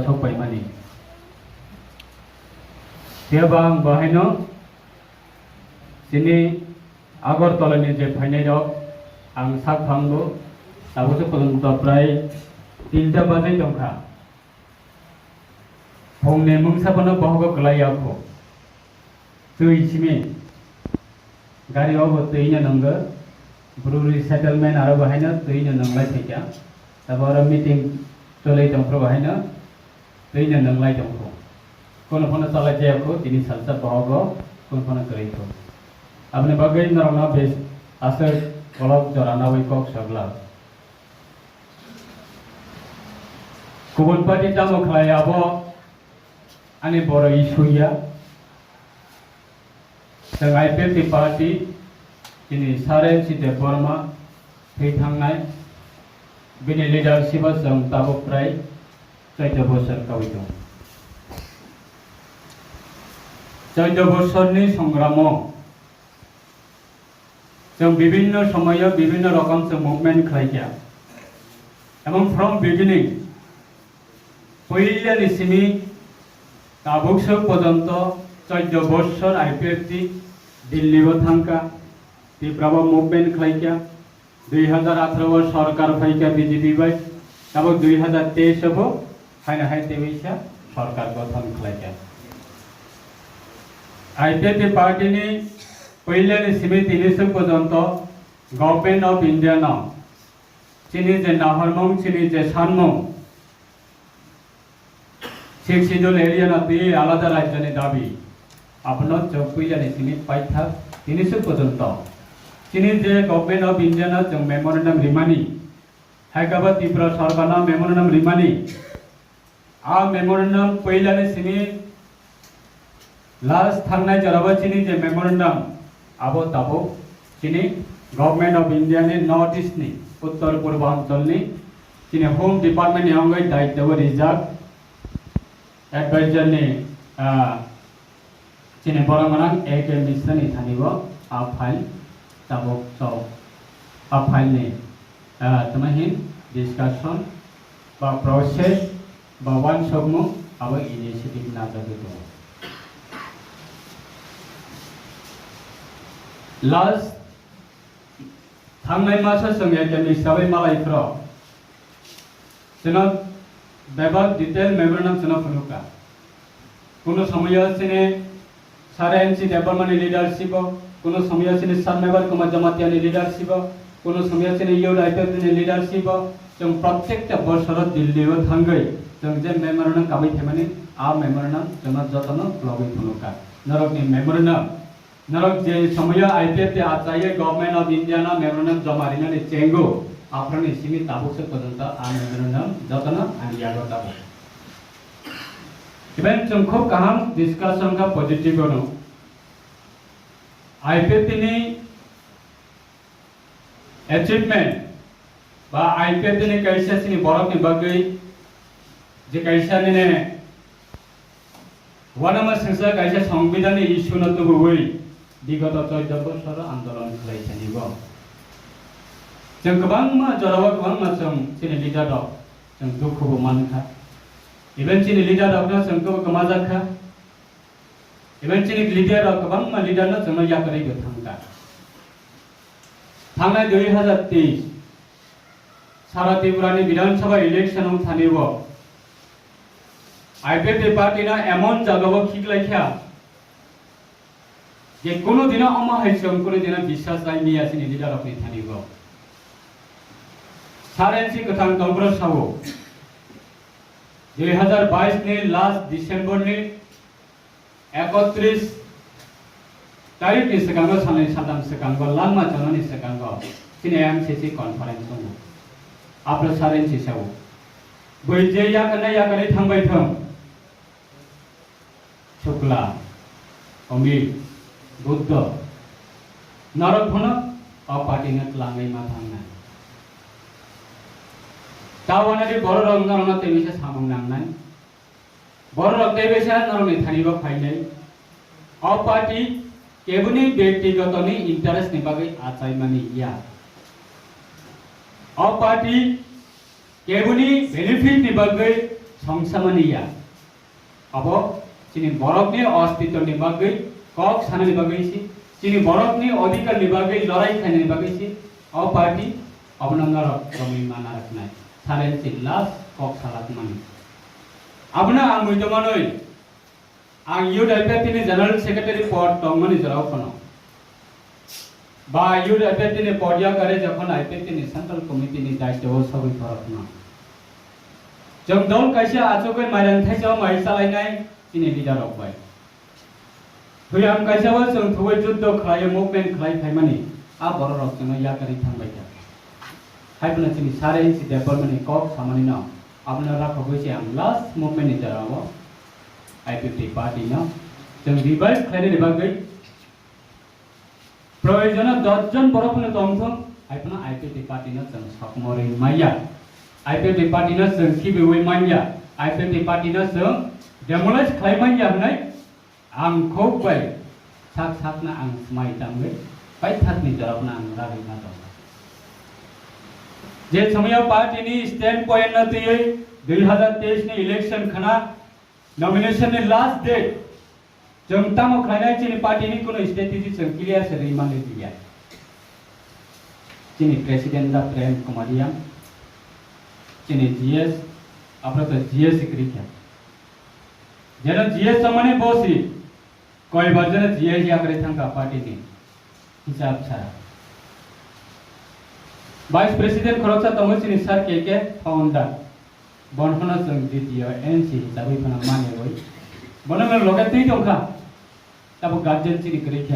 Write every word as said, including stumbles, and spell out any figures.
sok paimani. Phiya ba ang bahaino chini Agartala ni je phainai rok ang sak phango, tabuk se porjonto prai tinta bajai tongkha. Phungni mungsa phano bohogo kwlai ya kho. Twi simi gari o bo twi no nwngo, brewery settlement aro bo haino twi no nwnglai thwikha. Abo oro meeting choli tongphuru bo haino twi no nwnglai tongkho. Kono phano chalai jaya kho, tini salsa bohogo kono phano kwrwi kho. Aboni bagwi norokno bes aswk kolok jora nawi kok sagla. Kubun party tamo khlai abo ani boro issue ya. Chwng I P F T party, chini Saren Site Borma thwi thangnai, bini leadership o chwng tabuk prai chauda bosor kawi tongo. Chauda bosorni songramo chwng bibinno somoyo bibinno rokom chwng movement khlaikha. Ebong from beginning, puilani simi tabuk swk porjonto chauda bossor I P F T Delhi o thangkha, Tripura o movement khlaikha, dui hazar atharo o sorkar phaikha B J P bai, tabuk dui hazar teis o bo haino hai tei waisa sorkar gothon khlaikha. I P F T party ni puilani simi tini swk porjonto Government of India no chini je nahormung, chini je sanmung, Sixth Schedule area no twi alada rajyoni dabi, abono chwng puilani simi paithak tini swk porjonto. Chini je Government of India no chwng memorandum rimani, hai khe bo Tripura sorkar no memorandum rimani, a memorandum puilani simi last thangnai jorabo chini je memorandum, abo tabuk chini Government of India ni North East ni Uttor Purbanchal ni chini Home Department ni wngwi daityo rijak advisor ni, ah, chini borok gwnang A K Mishra ni thani bo a file tabuk chao. A file ni, ah, tamo hin discussion ba process ba uansukmung abo initiative najagwi tongo. Last thangnai masa chwng A K Mishra bai malai phro chwngno bebak detail memorandum chwngno phunukha. Kuno somoyo chini Sir N C Debbarma ni leadership o, kuno somoyo chini Sir Mebar Kumar Jamatia ni leadership o, kuno somoyo chini Youth I P F T ni leadership o, chwng protekta bosoro Delhi o thangwi chwng je memorandum kabui phaimani, a memorandum chwngno jotono khulogwi phunukha. Norokni memorandum, norok je somoyo I P F T achaiwi Government of India no memorandum joma rinani chengo, aphrani simi tabuk se porjonto a memorandum jotono ani yago tabuk. Even chwng khub kaham discussion kha positive ono. I P F T ni achievement ba I P F T ni kaisa chini borok ni bagwi je kaisa nini uanama sengsa kaisa songbidhan ni issue no tubuwi bigoto chauda bosor andolon khlai sani bo. Chwng kwbangma jorao kwbangma chwng chini leader rok chwng dukhu bo mankha. Even chini leader rok no chwng kwbangma jak kha. Even chini leader rok kwbangma leader no chwngno yakarwi bo thangkha. Thangnai dui hazar teis sara Tripura ni Bidhan Sabha election wng thani bo I P F T party no emon jaga o khiklai kha je kunu dino omo hai chwng kunu dino biswas lai miya chini leader rok ni thani bo. Sir N C Kwthang Tongphuru sao dui hazar bais ni last December ni ekotris tarik ni swkango, salni saltham swkango, langma chonani swkango chini M C C conference tongo. Aphuru Sir N C sao, bui je yakarnai yakarwi thangbai thung, Shukla, Amit, Buddha, norok phano o party no twlangwi ma thangnai. Tawanadi bororok norokno tei bisa samung nangnai. Bororok tei bisa norokni thani bo phainai. O party keboni byaktigotoni interest ni bagwi achaimani ya. O party keboni benefit ni bagwi Thongsamani ya. Abo chini borokni ostitoni bagwi kok sanani bagwi si, chini borokni odhikarni bagwi lorai khlainani bagwi si, o party abono norok romwi ma naraknai. Saren si last kok salakmani. Abono ang mui tongmanwi, ang Youth I P F T ni General Secretary pod tongmani jorao phano. Ba Youth I P F T ni pod yakare jokhon I P F T ni Central Committee ni daityo o sogwi phorokno. Chwng dol kaisa achugwi mairang thaisa o mai chalainai chini leader rok bai. Thuyam kaisa o chwng thugwi juddo khlai movement khlai phaimani a borok rok chwngno yakarwi thangbai kha. Hai phano chini sare inchi development ni kok samani no abono rakhogwi se ang last movement ni jora o I P F T party no chwng revive khlainani bagwi Proyojono dos jon borok phano tongthung, hai phano I P F T party no chwng sokomorwi manya. I P F T party no chwng khibiwi manya. I P F T party no chwng demolish khlai manya hwnwi ang khuk bai sak sakna ang smai tangwi paithakni jorokno ang ragwi ma tongo. Je somoyo party ni stand point no twiwi dui hazar teis ni election khna nomination ni last date Chwng tamo khlainai chini party ni kuno strategy chwng clear se rwi manwi liya. Chini president da Prem Kumar Reang, chini G S, aphuru G S kwrwi kha. Jeno G S tongmani bo si, koibar jeno G S yakarwi thangkha party ni. Hisab sara. Vice President khoroksa tongo chini Sir K K founder. Bono phano chwng D T O N C hisabwi phano manyagwi. Bono no loge twi tongkha. Tabo guardian chini kwrwi kha.